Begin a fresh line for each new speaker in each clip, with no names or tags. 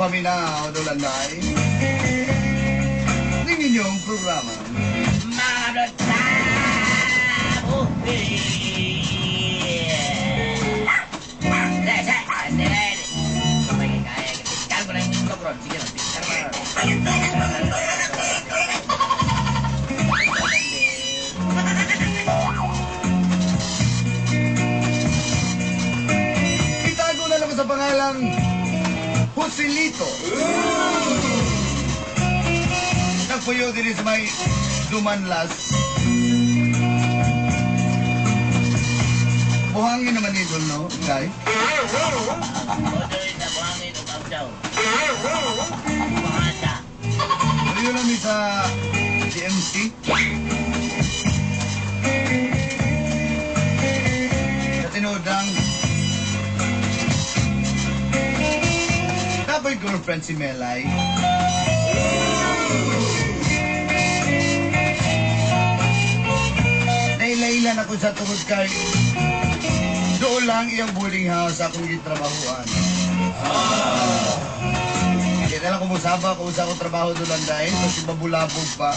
Paminaw, Dolanday. Ning inyong programa.
Mga
Itago na lang sa pangalang Joselito. Nagpuyo din sa may Dumanlas. Buhangin naman idol, no? Guy? Puyo namin sa DMC. Sa tinudang Nakoy girlfriend si Melay. Nailailan ako sa tungod kay doon lang iyang boarding house akong gitrabahuan. Hindi na lang kumusaba kung sa akong trabaho doon lang dahil kasi mabulabog pa.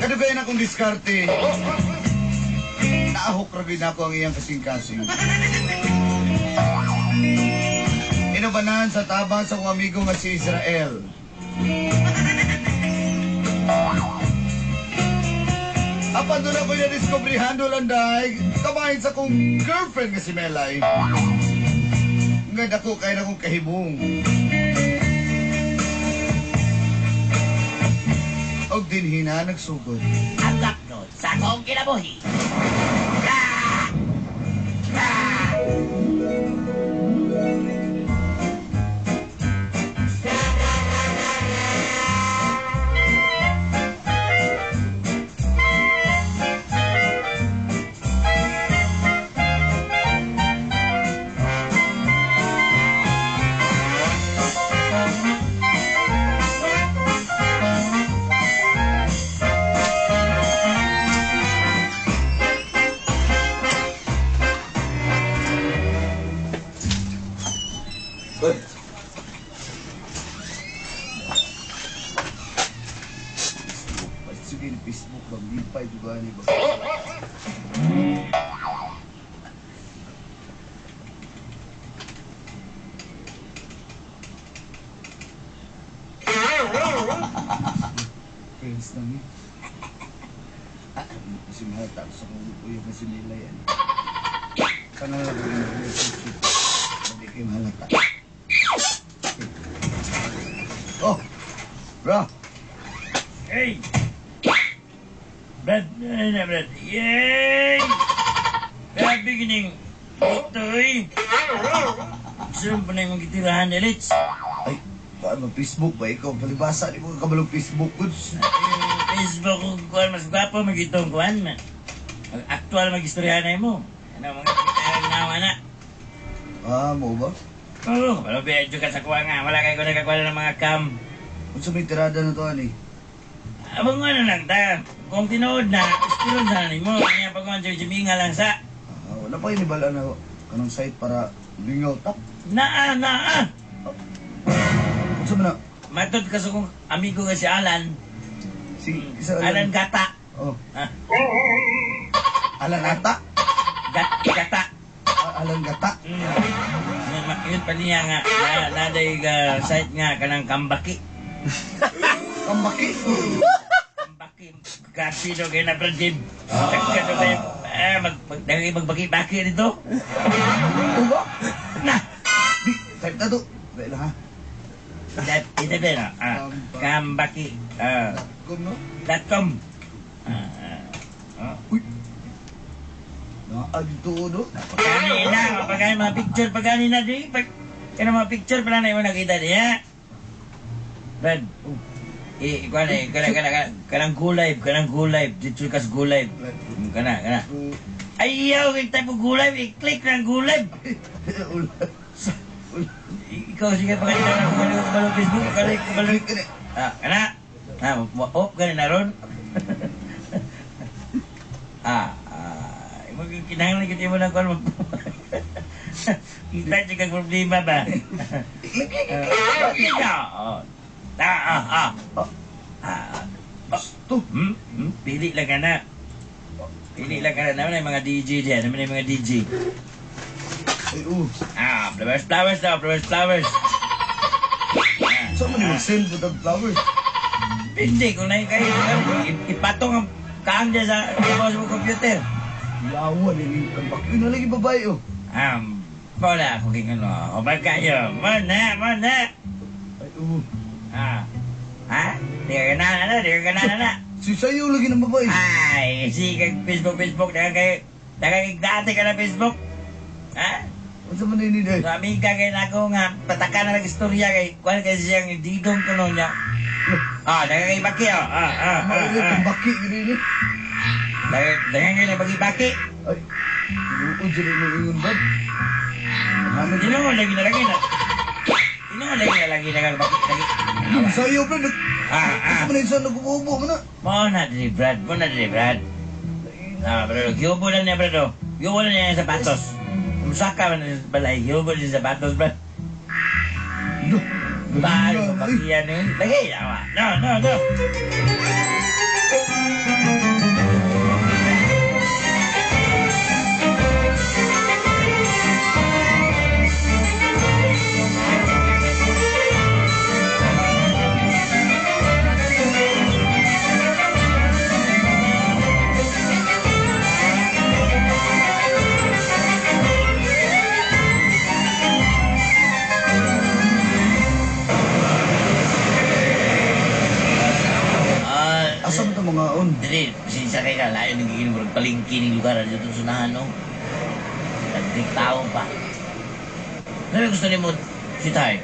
Kadugayan akong diskarte. Naahok ra gyud ako ang iyang kasing-kasing. Inubanan sa tabang sa akong amigo nga si Israel. Apan doon ako na-discoveryhan doon lang dahil kamahin sa akong girlfriend nga si Melay. Nga dako kay na akong kahimong. Og dinhi na nagsugod.
Ang upload sa akong kinabuhi.
Uy. Sige, Facebook ba? Lipay juga ni ba? Friends na ni. Kasi mahalata sa kong uyab na si Milay. Ano? Kanang lang yung relationship. Hindi kayo mahalata. Oh! Bro!
Hey! Brad, ay na Brad. Yay! Grabe gining ito eh. Sino pa na yung gitirahan ni Litz?
Ay, paano Facebook ba? Ikaw, palibasa, di ko kabalong Facebook. Goods.
Facebook ko kuan mas gwapo magitong kuan man. Actual magistoryahan na mo. Ano mga nawa na.
Ah, mo ba?
Oo, pero medyo ka sa kuha nga. Wala kayo ko nakakuha ng mga cam.
Kung sa may tirada na to, ani?
Abang ano lang ta. Kung tinuod na, istilon sa nimo. Kanya pag kuhan siya lang sa.
Ah, wala pa inibala na kanang site para lingaw ta.
Naa, naa.
Kung sa man na?
Matod ka sa kong amigo nga si Alan.
Si, isa
Alan Gata.
Oh.
Ah.
Alan Ata?
Gata.
Ah, Alan Gata?
Yun pa niya nga, naday site nga kanang Kambaki.
Kambaki?
Kambaki. Grabe daw kayo na Brad Jim. Tagka daw kayo, magbaki-baki dito.
Uba?
Na!
Di, type na to. Dahil ha?
Ito ba na? Kambaki.
.com no?
.com.
Uy! Naa dito no?
Pagkani na, pagkani mga picture, pagkani na di. Kaya mga picture pala na yung nakita niya. Brad, ikuan eh, kana kana kanang go live, kanang go live, dito kas go live. Kana kana. Ay iyaw kay type go live, i-click ng go live. Ikaw sige pakita na kung ano kabalo Facebook, kali kabalo. Ah, kana. Ah, off gani na ron. Ah, ah, Kinahanglan kita mo lang kung kita siya kang problema ba? Ah, ah, ah. Ah.
Gusto.
Hmm? Hmm? Pili lang ka na. Pili lang ka na. Naman ay mga DJ diyan. Naman ay mga DJ.
Ay, oh.
Ah, flowers, flowers daw. Flowers, flowers. Ah,
Saan man yung mag-send for the flowers?
Hindi, kung na kayo, ipatong ang kaang dyan sa sa computer.
Yawa, nini. Ang bakyo na lagi babae, oh.
Ah, wala ako king ano. O ba kayo? Mana, mana.
Ay, oh.
Ah. Ha? Di ka na, ano? Di ka na, na.
Si sayo lagi ng babae.
Ay, sige, Facebook, Facebook. Daga kayo. Daga dati ka na Facebook. Ha?
Ano man ini day?
Kami ka kay nako nga pataka na lang istorya kay kuan kay siyang didong kuno niya. Ah, daga kay baki oh. Ah, ah, ah.
Maulit ang baki gini ni.
Daga daga kay baki-baki.
Ay, tinuod sila yung ingon ba?
Tinuod lagi na lagi na. Tinuod lagi na lagi na baki lagi.
Sayo bro,
Ah, ah.
man isa nag-uubo man na.
Mo na diri Brad, mo na diri Brad. Ah, pero giubo na niya Brad oh. Giubo na niya yung sapatos. Musaka man sa balay, giubo niya yung sapatos Brad.
No.
Bago bakiyan yun. Lagi, awa. No, no, no. Ah,
Asa man ito mga on?
Dili, pasensya kay ka, layo nagiging murag palengke ning lugar dito sa sunahan, no? Nagdik tao pa. Ano gusto nimo si Tay?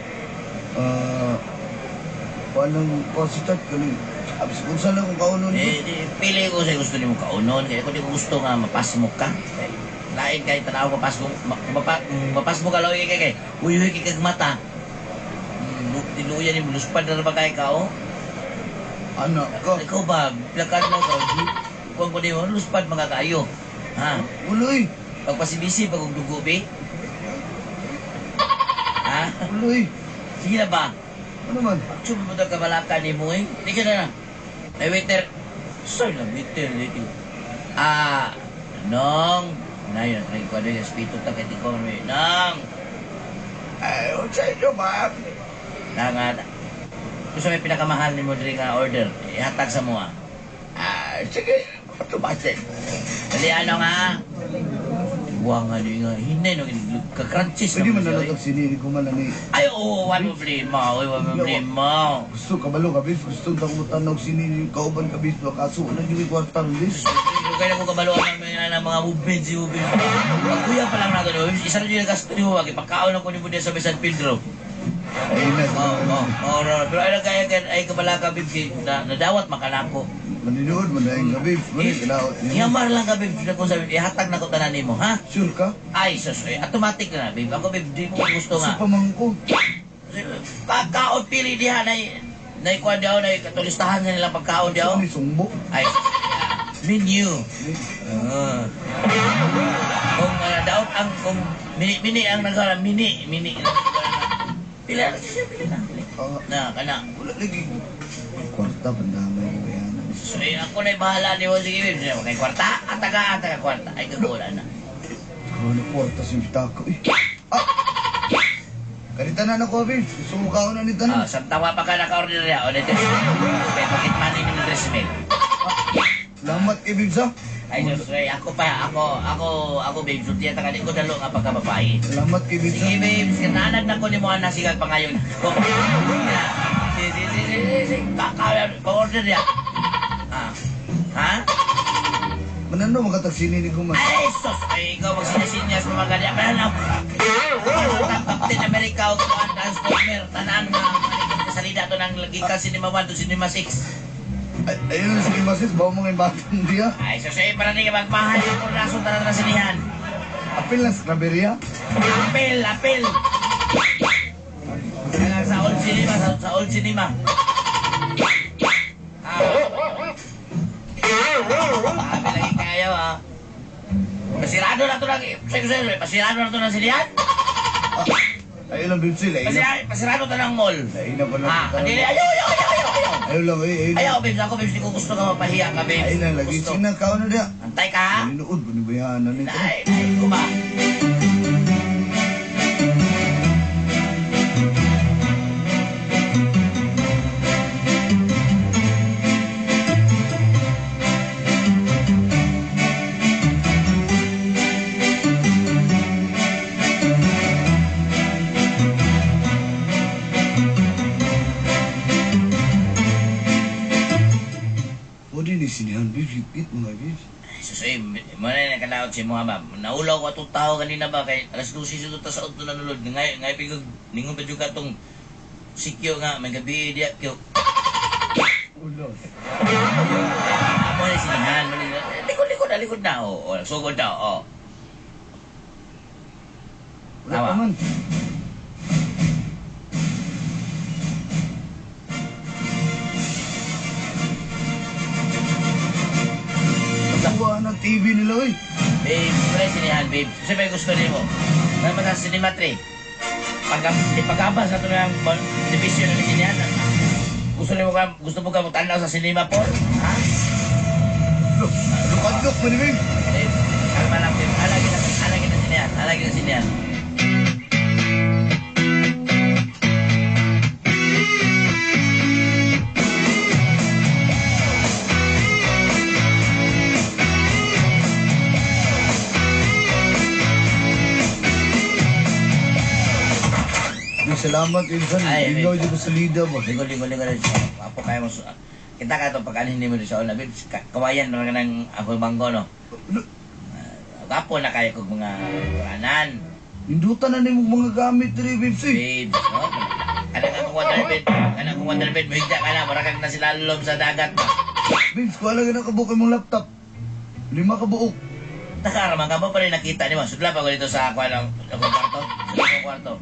Ah, walang kositat kani. Abis kung saan akong kaunon.
Eh, di, pili ko sa gusto nimo kaunon kaya kung di ko gusto nga mapasmo ka. Kay, lain kay tanaw mapasmo, mapasmo ka lawi kay kay. Uy uy kay kag mata. Tiluyan nimo luspad na ba kay ka oh?
Anak ka.
Ikaw ba, plakad lang ka. Kuan ko nimo luspad mga kayo. Ha?
Uloy.
Pagpasibisi pag dugo be. Ha?
Uloy.
Sige na ba?
Ano man?
Pagsubi mo daw kabalaka ni mo eh. Hindi ka na. Ay, waiter. Sorry lang, waiter. Waiter. Ah, nong. Na yun, try ko ano yung spito ta kay ko Nong.
Ay, sa inyo, ma'am.
Nanga. Gusto may pinakamahal ni mo diri nga order. Ihatag sa mo ah.
Ah, sige. Automatic.
Dali ano nga? Wa nga di nga hinay no ka-crunches
Pwede man
siya,
na
eh.
lang sinini ko man ani.
Ay, oo, wala problema. Oy, wala problema.
Gusto kabalo ka bis, gusto ta ko tanaw sinini kauban ka bis, kaso wala gyud kwarta bis.
Kaya ko kabaluan ng mga movement si movement. Pagkuya pa lang nato, isa na yung gasto niyo, wag ipakaon ako ni Budia sa San Pedro.
Ay na.
Oo, oo, oo. Pero ay kaya kaya ay kabalaka bib kay na nadawat makanako.
Maninood man dahil ka bis, man kinaot.
Yamar lang ka bib kung sabi ihatag na ko tanan nimo, ha?
Sure ka?
Ay sus, ay, automatic na bib. Ako bib di mo gusto
Sa
nga.
pamangko.
Kakaon pili diha nay nay kuan diha nay katulistahan na nila pagkaon diha.
Sa ni sungbo.
Ay menu. Ah. Kung daot ang kung mini mini ang nagara mini mini. Pila na siya pila na. Pila.
Ah,
Na kana.
wala lagi. Kwarta pandamay ko yan.
So eh, ako na bahala ni mo sige babe. Kay kwarta ataga ataga kwarta ay gagawala na.
Ano kwarta sa bitaka eh. Ah! Kanita na na ko, bis. Gusto mo kaon na ni
Ah,
tanan.
sa tawa pa ka naka-order ya o dito. Kay pakit money ni dress mail.
Salamat kay Bibs ha.
Ay sus, eh, ako pa ako ako ako babe sultiya ta kani ko dalo nga pagkababae.
Salamat kay Bibs ha.
Sige babes, kananad na ko ni mo anak sigag pangayon. Si si si si si si kaka order ya. Ah. Ha?
Manano makatagsini ni Guman.
Ay sus, ay ikaw magsinyas mga gani. Mananaw. Captain America o kuan Transformer tanan nga salida to nang gikan Cinema 1 to Cinema 6.
Ay, ayun si Masis, bawa mga imbatang diya.
Ay sus, ay para ni magmahal ako rason tanan na sinihan.
Apil lang sa Claveria.
Apel, apel. Kaya sa old cinema, sa old cinema. Ah. Sabi lagi kayo ah. Masirado Sige, sige, pasirado na to ng silihan.
Ayaw lang, babes. Lain na.
Pasirado to ng mall.
Lain na pa lang.
Ah, dili, ayaw, ayaw, ayaw, ayaw, ayaw.
Ayaw lang, eh. Ayaw
Ayaw, babes, ako, babes, di ko gusto ka mapahiya ka, babes.
Ayaw lang, lagi.
Gusto.
Sige na, kaon na diya.
Antay ka, ha?
Ninood, bunibayahan na nito.
Ay, ay, ko ba?
Pwede ni sinihan, babes. Higpit mga babes.
Susoy, mo na nakalaot si mga ba. Naulaw ko atong tao kanina ba kay alas 12 sa tuta sa udto nanulod. Ngay ngay pigog ningon pa jud ka tong sikyo nga may gabi diya kyo.
Ulo.
Mo na sinihan mo na. Likod likod na likod na oh. Oh, sugod na oh.
Wala
Tama.
pa man. Nakuha ng TV nila, oy.
Babe, mo na sinihan babe. Siyempre gusto nimo. Naman sa cinema 3. Pag ipagabas na to ng division ng sinihan. Gusto nimo ka gusto mo ka mo tanaw sa cinema 4? Ha?
Lukadlok mo ni babe.
Babe, kalma lang babe. Alagi na sinihan. Alagi na sinihan.
Di, salamat, Insan.
Ay,
Ikaw
babe.
dyan ko sa lida ba?
Likod, likod, likod. Apo kaya mo. Kita ka ito pag hindi mo sa una, babe. Kawayan na ng ako bangko, no? Kapo na kaya kog mga kuranan.
Indutan na nimo mga gamit diri, babes. Eh.
Babe, no? Kanang akong waterbed, kanang akong waterbed, mahigda ka na, marakag na sila lulom sa dagat ba?
Babes, kuha lang na kabuok imong laptop. 5 ka buok.
Nakaraman ka ba pa rin nakita ni mo? Sudla pa ko dito sa ako ng akong kwarto. Sa akong kwarto.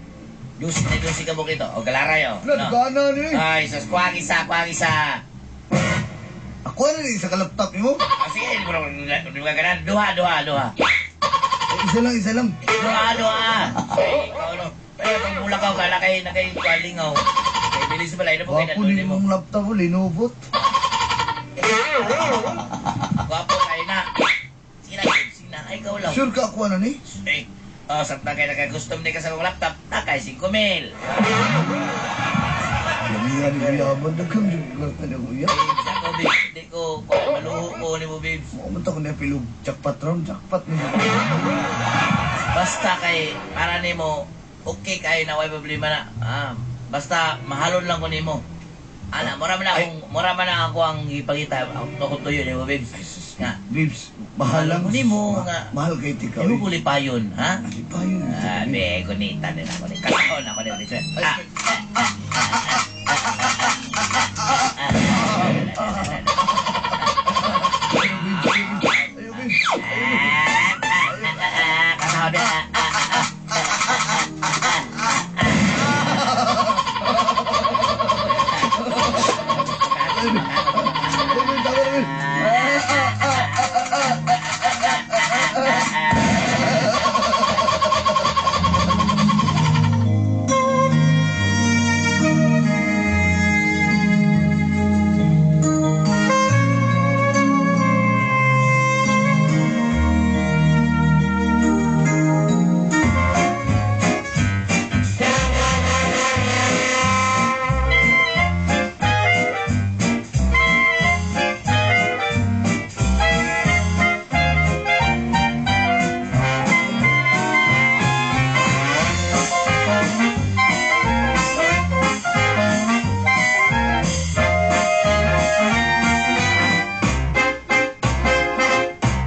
Dusi na dusi ka buok ito. O galaray, o.
Wala,
No?
nagana ni.
Ay, sus, kuwag isa, kuwag isa.
Ako na rin isa ka laptop nimo.
Ah, sige, hindi mo hindi mo gaganan. Duha, duha, duha.
Eh, isa lang, isa lang.
Duha, duha. Ay, ikaw no. Pero kung bulakaw ka, nakay, nakay, kwalingaw. Kay bilis pala, ino po kayo
Wapo ni
nandun mo.
mong laptop, oh, Lenovo.
Gwapo kayo na. Sige na, babe, sige na. Ay, ikaw lang.
Sure ka ako na ni?
Eh, oh, sa kay nagka-custom ni ka sa akong laptop, nakay 5 mil.
Lamihan ni Kuya Daghang jud kwarta ni Kuya.
Babes, ako, babes, hindi ko, maluho ko ni mo, babes.
Mo man ta ko na pilog jackpot ron, jackpot ni.
Basta kay, para nimo, okay kayo na way problema na. Ah, basta mahalon lang ko nimo. Ana, mura man akong, mura man na ako ang ipakita ako tuyo nimo, babes. Nga,
Babes, mahal lang.
Mahal mo nimo nga.
Mahal kay tika.
Imo kulipayon, ha?
Alipayon.
Ah, be, kunita din ako ni. Kasahon ako ni. Ah,
Ayaw, babes.
Kasahon din.
Ayaw, babes, tama na, babes.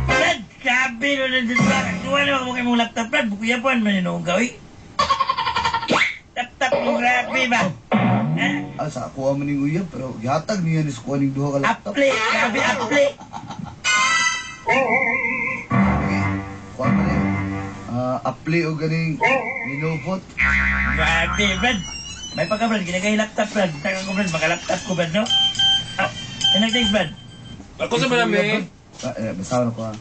Brad, grabe no nandiyan ba? Kuha naman mo kay mong laptop, Brad. Bukuyapan man yun ang gawin. Laptop mo, grabe ba? Ha?
Ah, sa ako man ning uyab pero gihatag niya ni sa kuha ning duha ka laptop.
Apple, grabe, apple.
Sige, kuha man ni. Ah, apply o ganing Lenovo.
Grabe, Brad. May pagka, Brad. Ginagay laptop, Brad. Taka ko, Brad. Maka laptop ko, Brad, no? Ah, nag-text, Brad.
Ako sa marami.
Ah, eh, basahan ko ah.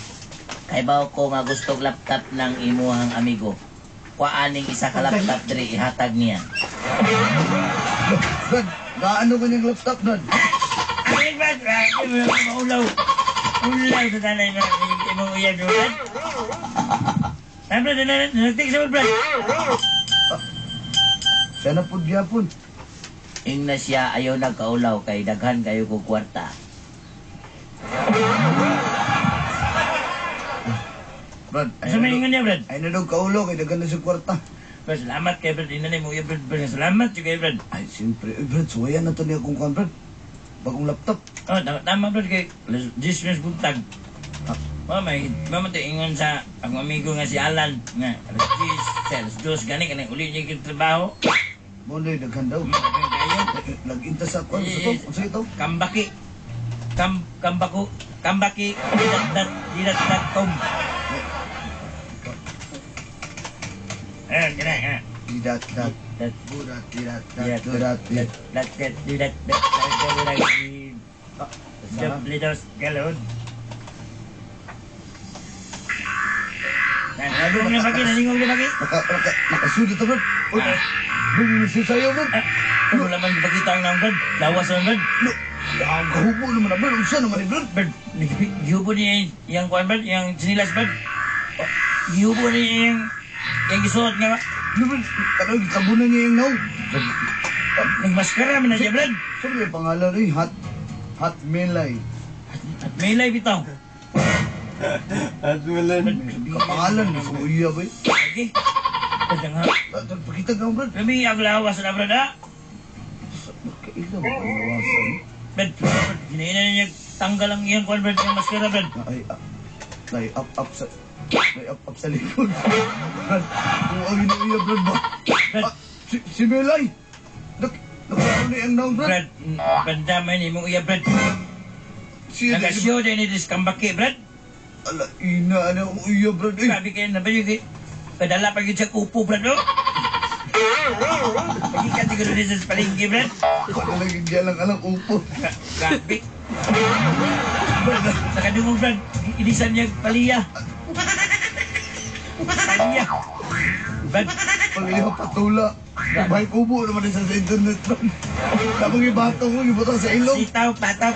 Kay baw ko nga gusto laptop ng imuhang amigo. Kuaaning isa ka laptop diri ihatag niya.
Brad, gaano ka niyang laptop, Brad?
Ay, Brad, maulaw. Ulaw sa tanay mo imong uyab mo, Brad. Ah, Brad, nagtik sa Brad.
Siya na po gyapon.
Ing na siya ayaw nagkaulaw kay daghan kayo ko kwarta.
Brad,
Sa may ingon niya, Brad?
ay na daw kaulo kay daghan na siya kwarta.
Brad, salamat kay Brad. Ina na imong uyab, Brad. Brad, salamat kay Brad.
Ay, siyempre. Ay, Brad, suwayan na to niya kung kwan, Brad. Bagong laptop.
Oh, tama, tama Brad kay alas 10 minutes buntag.
Ah.
Mama, mama to ingon sa akong amigo nga si Alan nga alas 10, sa alas 2 gani kanang uli niya yung trabaho.
Mo na daghan daw.
Daghan kayo.
Eh, Nag-inta sa kwan. Sa to? Sa ito?
Kambaki. Kambako, kambaki didat dat didat dat com. Eh, gana, gana.
Didat, dat.
Dat
Budat, didat,
didat
dat, dudat,
dat
dit.
dat dat didat dat dat dat.
Ah, sa-
Doblidos galon. Nalingog na bagi, nalingog na bagi.
Nakasudot na, Brad. Uy,
Ah.
Brad, yung sa'yo, Brad.
Ah, wala man ipakita ang naong, Brad. Lawas naman, Brad.
No, ang kahubo naman na, Brad. Unsa naman ni Brad?
Brad, gihubo niya yung kuwan, Brad, yung sinilas, Brad. Oh, gihubo niya yung gisuot nga ba?
No, Brad, kanang gitabunan niya yung naong.
Nagmaskara man na siya, Brad.
Sabi yung pangalan eh, Hot Melay.
At may live bitaw.
At wala.
Brad,
Kapangalan, sa uya ba eh?
Okay. Brad, ang ha.
Brad, pakita ka, Brad.
Kami ang lawas na, Brad, ha?
Kailan ba ang lawasan?
Brad, Brad, ginaina niya tanggal ang iyang kuwan, Brad, yung maskara, Brad.
Ay, ah, ay, up, up sa... Ay, up, up sa likod. Brad, kung ang inuuya, Brad ba?
Brad,
Ah, si Melay! Naklaro niya ang naong, Brad.
Brad, bandamay ni mong iya, Brad.
Si,
Nagasyo din ni Diskambaki, Brad.
Ala, ina, ano ang uya, Brad. Eh,
Grabe kayo na ba yun? Padala pa yun sa kupo, Brad, no? Pagikat siguro din sa palengke, Brad.
wala lang yung lang alang upo.
Grabe.
Brad,
Sa kadungog, Brad, ilisan niya paliya. Paliya. Brad,
pag patula. May kubo naman din sa internet, Brad. Tapos ibatong mo, ibutang sa ilong.
sitaw, pataw.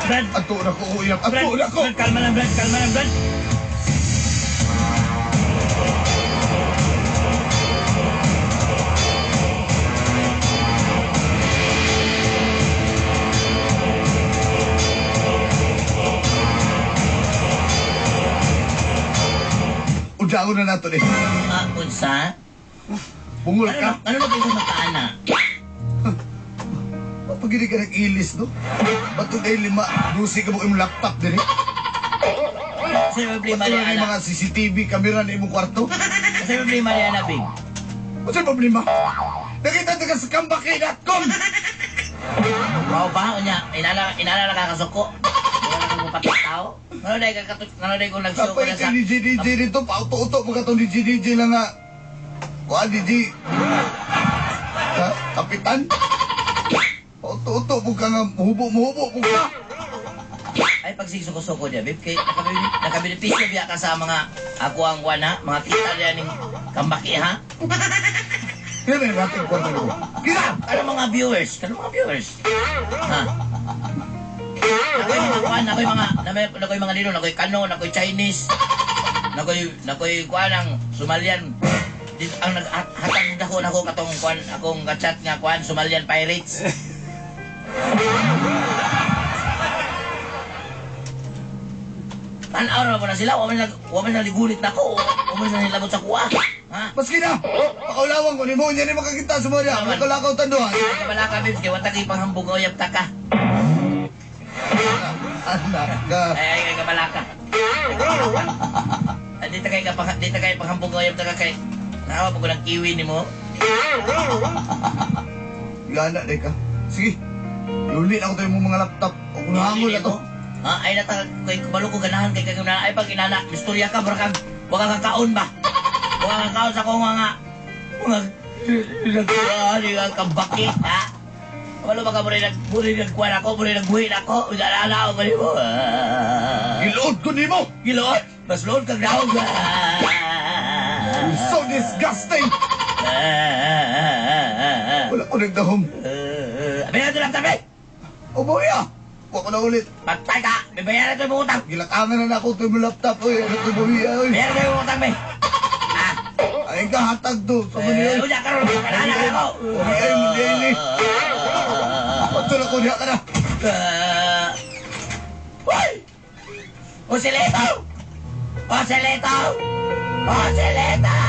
Brad,
Ato na ko, uyap.
Brad,
Ato na ko.
Brad, kalma lang, Brad, kalma lang, Brad.
Udyaon na nato eh.
Ah, unsa?
Bungol ka.
Ano na kayo makaana?
Pagili ka nag-ilis, no? Ba't kung ay lima, dusi ka mo yung laptop din eh?
Sa problema
Ba't
ni
yung
Ana?
mga CCTV camera na imong kwarto?
Sa problema ni Ana, Bing?
What's yung problema? Nakita ka sa kambaki.com!
Wow ba? Unya, inala nakakasuko. Wala kang mapatay tao. Ano dahil kakatot, ano dahil kung nagsuko
Kapag
na sa...
DJ DJ dito, pauto-uto mo ka itong DJ DJ lang nga. Kuha, DJ. Ha? Kapitan? Pauto-uto mo ka nga, muhubo-muhubo mo ka.
Ay, pag suko-suko niya, babe, kay nakabenepisyo biya ka sa mga ako ang wana, mga kita niya ning kambaki, ha?
Yan ay natin kwarto ko. Kita!
Ano mga viewers? Ano mga viewers? Ha? Ako'y mga kuan, ako'y mga, ako'y mga lino, ako'y Kano, ako'y Chinese, ako'y kuan ang Somalian. Dito ang naghatag dako nako katong kuan akong kachat nga kuan Somalian Pirates. Tanaw na ba na sila? Wa man na ligulit nako. Wa man na nilabot sa kuha. Ha?
Maski na! Pakaulawan ko ni mo, hindi na makakita sa mga. Makalakaw tanduhan.
Ay, wala ka, babes, kay wala kay panghambog nga uyab ta ka.
Anak ka.
Ay, ay, ay, kabala ka. Ay, dito kay panghambog nga uyab ta ka kay nahawa pa ko ng kiwi ni mo.
Gana, day ka. Sige. Luli na ko tayo mong mga laptop. O kung nahangol na to.
Ha? Ay, nata, kay kabalo ko ganahan kay kag ay pag inana, misturya ka, bro kag, waka ka kaon ba? Waka ka kaon sa kong mga, nagkuhan, yung kabaki, ha? Wala ba ka mo rin nagkuhan ako, mo rin nagbuhin ako. Unya na ako, mo.
Giluod ko nimo.
Gilood? Mas lood kag daog.
You're so disgusting. Wala ko nagdahom.
Abi na ito lang tabi.
Ubuhi ah. Wa ko na ulit.
Patay ka. May bayaran ito yung utang.
Gilatangan na na ako ito yung laptop. Uy, ano ito buhi ah, uy.
Bayaran ito yung utang, be. Ah.
Ay ka hatag to. Sa manila.
Eh, unya karon kanana ka ako.
Uy, ay, mo dili. Patol ako diha ka na.
Ah. Uy! O Silito! O Silito! O Silito!